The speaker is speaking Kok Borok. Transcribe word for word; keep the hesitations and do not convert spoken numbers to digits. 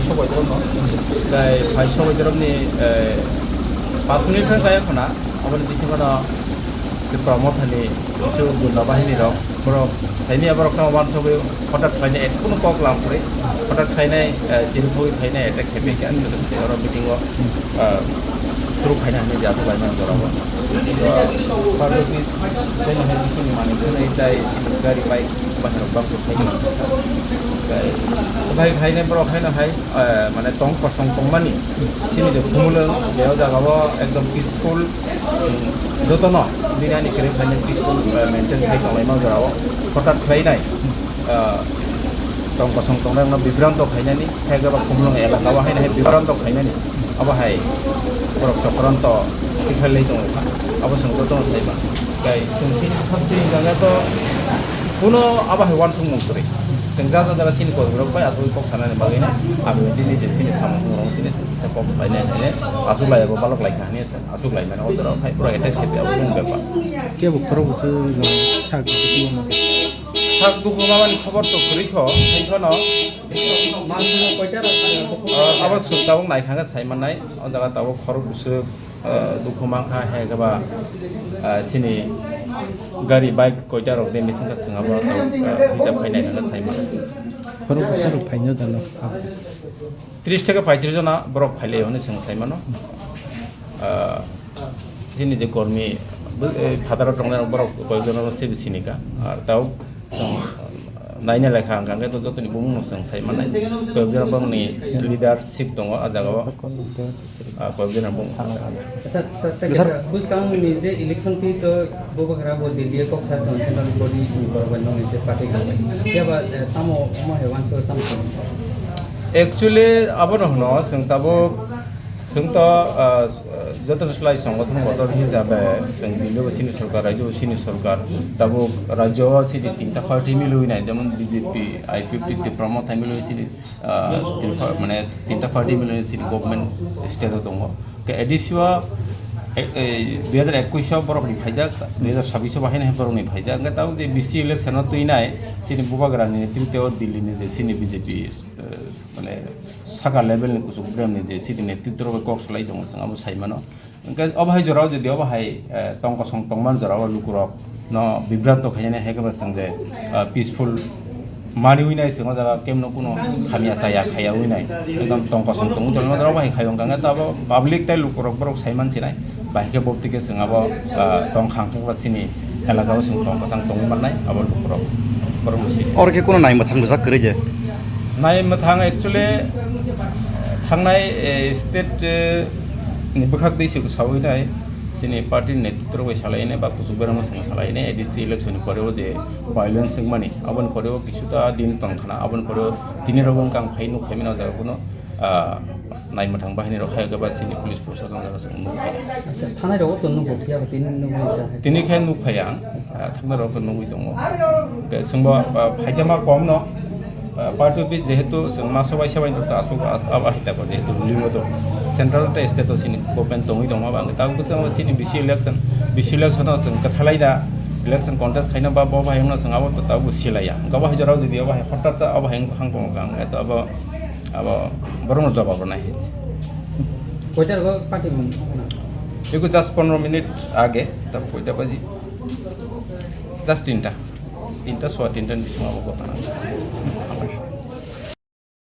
Sobai dorok no. Tai phai sobai dorok ni, eh, pas minute khe kaya khuna. Aboni bisingo no Tipra Mothani kisu gunda bahini rok. Borok saini aborok no wansugwi hotat khlainai, et kunu kok lam kwrwi. Hotat khlainai, eh, chini phogwi phainai attack khaimai khe. Oro meeting o, eh, suru khaina hinwi jasuk laimani jorao. Party office, tei no hai bisingni manwi khwnai tai chini gari bike baharok bang khaimani. Tai bai khainai borok haino hai, eh, mane tong kosong tongmani. Chini je Khumulwng, beo jagao ekdom peaceful, um, jotono bini ani kwrwi khainai peaceful, eh, maintain khai tonglaima jorao. Hotat khlainai, eh, tong kosong tongnai wngno bibranto khainani, khe eba Khumulwng elaka o haino hai bibranto khainani. Abo hai borok chokranto tikhalai tongo kha. Abo chwng jotono sai mano. Tai chwng chini khatwi jaga to kuno abo hai uansukmung kwrwi. Chwng ja ja jaga chini kokrok bai asugwi kok sanani bagwi no abo tini je chini samung rok tini kisa kok sanai nai asuk lai abo balok lai kha hwnwi asuk lai mano o jora khai pura attack khai abo wng bepar. Kebo khorok bwswk sak sak dukhu mamani khobor to kwrwi kho, hai phano. Ah, abo chwng tabuk naikha khe sai mannai. O jaga tabuk khorok bwswk, ah, dukhu mankha, hai khe ba, ah, chini gari bike koita rok de mising khe chwng abo tabuk, ah, hisab khai naikha khe sai mannai. Khorok bwswk rok phaino dalo. Tris theke paitris jona borok phailai hwnwi chwng sai mano. Ah, chini je kormi, eh, phataro tongnai borok koyekjona se sinika. Ar tau naina lekha ang khe to jotoni bumung no chwng sai manai. Koyekjona borokni leadership tongo a jagao. Ah, koyekjona bumung. Sir, sir, thank you, sir. Buskang ni je election twi to Bubagra bo Delhi kok sa tong central body ni borok bai nong je party kok. Ya ba, eh, tamo mo he wan so tamo. Actually, abono hwno, chwng tabuk, chwng to, ah, joto slai songothon bodol hisabe, chwng Delhi o chini sorkar, rajyo o chini sorkar, tabuk rajyo o chini tinta party milwi nai, jemon B J P, I P F T, Tipra Motha milwi chini, ah, Tipra, mane tinta party milwi chini government state o tongo. Ke A D C o, eh, eh, dui hajar ekwis o borok ni phaijak, dui hajar sabis o bahai nai borok ni phaijak, hwnkhe tabuk je B C election o twi nai, chini Bubagra ni netrito o Delhi ni je chini B J P, eh, mane saka level ni kuchuk brem ni je city ni twitrok bai kok salai tongo, chwng abo sai mano. Hwnkhe obo hai jorao jodi obo hai, eh, tong kosong tongman jorao lukurok no bibranto khainani hai khe bo chwng je, eh, peaceful maniwi nai chwng o jaga kemno kuno hamya chaya khaya wi nai ekdom tong kosong tongwi tongma jorao obo hai khayo hwnkha hwnkhe abo public tei lukurok borok sai man sinai. Bahai khe bopti khe chwng abo, ah, tong khang thangba chini elaka o chwng tong kwchang tongwi mannai abo borok, borok no sisi. Oro khe kuno nai mwthang rijak kwrwi je? Nai mwthang actually thangnai, eh, state, eh, ni bwkhak dei se sawi nai chini party ni netrito bai salai nai ba kuchuk berama chwng salai nai A D C election ni pore o je violence wngmani aboni pore o kisu ta din tong khna aboni pore o tini rok wng kang phai nuk phai mano jaga kuno, ah, nai mwthang bahini rok hai khe ba chini police proshashan jaga chwng nuk phai. Acha, thanai rogo to nugo, phiya ba tini nugo ta. Tini khe nuk phai ang, ah, thangna rok to nugwi tongo. Ke chwngbo, ah, phaikhe ma kom no, ah, party office jehetu chwng ma sobai sobai nuk ta asuk, ah, abo hai ta ko jehetu ruling o to central tei state o chini government tongwi tongo ba ang ta bwskango chini B C election, B C election o chwng kwthalai da election contest khaina ba bo bai wngno chwng abo to ta bo silaiya. Hwnkhe bo hai jorao jodi abo hai hotat ta abo hai hang tongo ang to abo Abo borokno jawab rwnai. Koita rogo party mung? Eko just pondro minute age, tamo koita baji? Just tinta. Tinta sowa tinta ni bisingo abo gotana.